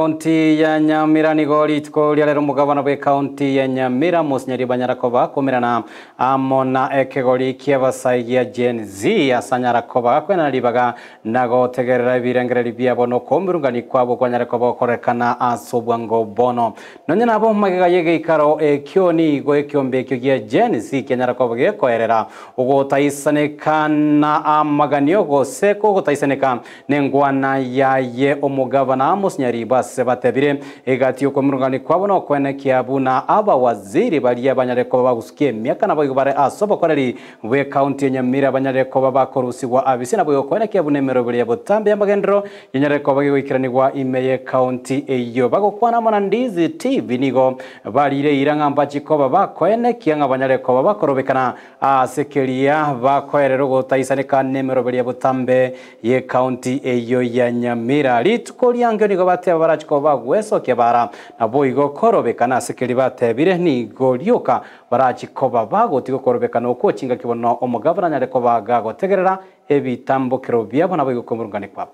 Ekaunti ya Nyamira nigo rituko ria rero omogabana bw'ekaunti ya Nyamira Mosinyari banyara koba akomerana amo na ekegori ki'abasai gia Gen Z ase anyara koba gakwenana ribaga na gotegerera ebirengererio biabo na okomirungani kwabo kwanyare koba gokorekana ase obwango bono. Nonya nabo magega y'egeikaro ekio nigo ekiombe ekio gia Gen Z kianyara koba gekoerera ogotaisaneka na amaganio gose kogotaisaneka Nengwana yaye omogabana Amos Nyaribo ase batebire, Egati y'okwemurungania kwabo nokwenekia buna abawaziri baria banyare koba bagosukia emiaka naboigo bare ase obokoreri bw'ecounty ya Nyamira banyare koba bakorusigwa abisi naboigo kwenekia buna emeroberi ya botambe y'amagenderero yanyare koba gegoikeranigwa ime y'ecounty eyio. Bagokwana amo na Ndizi TV nigo barire eira ng'a mbachi koba bakoenekia ng'a banyare koba bakorobekana Ase keria bakoerera ogotaisaneka nemeroberi ya botambe y'ecounty eyio ya Nyamira. Rituko riangio nigo bateba barache koba bagwesokia bara, naboigo korobekana ase keria batebire nigo rioka barachi koba bagotiga okorobekana okwo chingaki bono omogavana anyare koba gagotegerera ebitambokero biabo naboigo kwemurungania kwabo.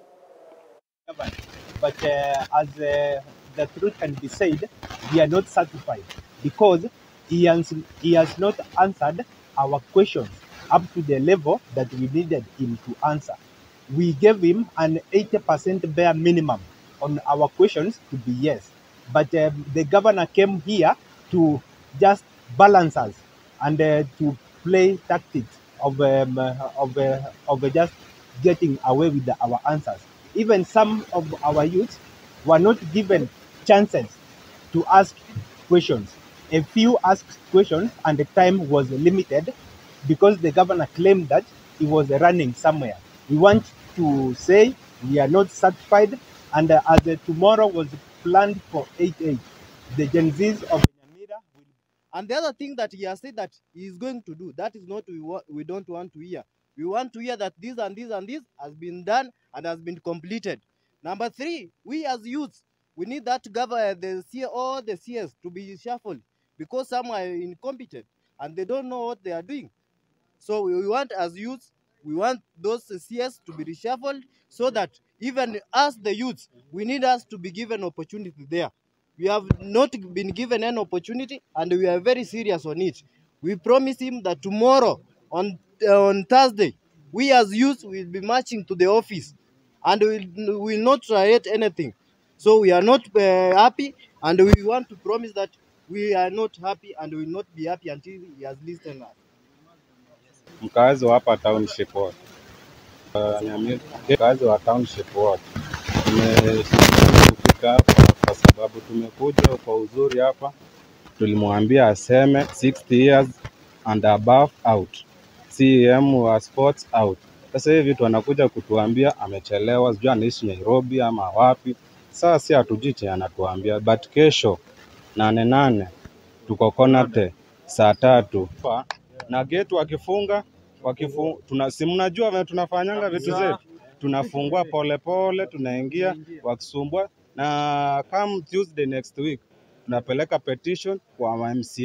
But as the truth can be said, we are not satisfied because he has, he has not answered our questions up to the level that we needed him to answer. We gave him an 80% bare minimum on our questions to be yes. But the governor came here to just balance us and to play tactics of, of, of just getting away with our answers. Even some of our youths were not given chances to ask questions. A few asked questions and the time was limited because the governor claimed that he was running somewhere. We want to say we are not satisfied, and as tomorrow was planned for 8-8, the Gen Zs of Nyamira will. And the other thing that he has said that he is going to do, that is not we, we don't want to hear. We want to hear that this and this and this has been done and has been completed. Number three, we as youths, we need that governor, the C, all the CS to be shuffled because some are incompetent and they don't know what they are doing. So we want as youths, we want those CS to be reshuffled so that even us, the youths, we need us to be given opportunity there. We have not been given an opportunity and we are very serious on it. We promise him that tomorrow, on Thursday, we as youths will be marching to the office and we will not tolerate anything. So we are not happy and we want to promise that we are not happy and we will not be happy until he has listened us. Mkazi wa hapa Township Ward. Nyamira, mkazi wa Township Ward. Tumeshindwa kufika hapa kwa sababu tumekuja kwa uzuri hapa. Tulimwambia aseme 60 years and above out, CM wa sports out. Sasa hivi vitu anakuja kutuambia amechelewa, sijui anaishi Nairobi ama wapi. Sasa si hatujui chenye anatuambia, but kesho 8 8 tuko Konate saa 3 na gate wakifunga tuna, si mnajua vile tunafanyanga vitu zetu, tunafungua polepole, tunaingia wakisumbua, na come Tuesday next week tunapeleka petition kwa MCA.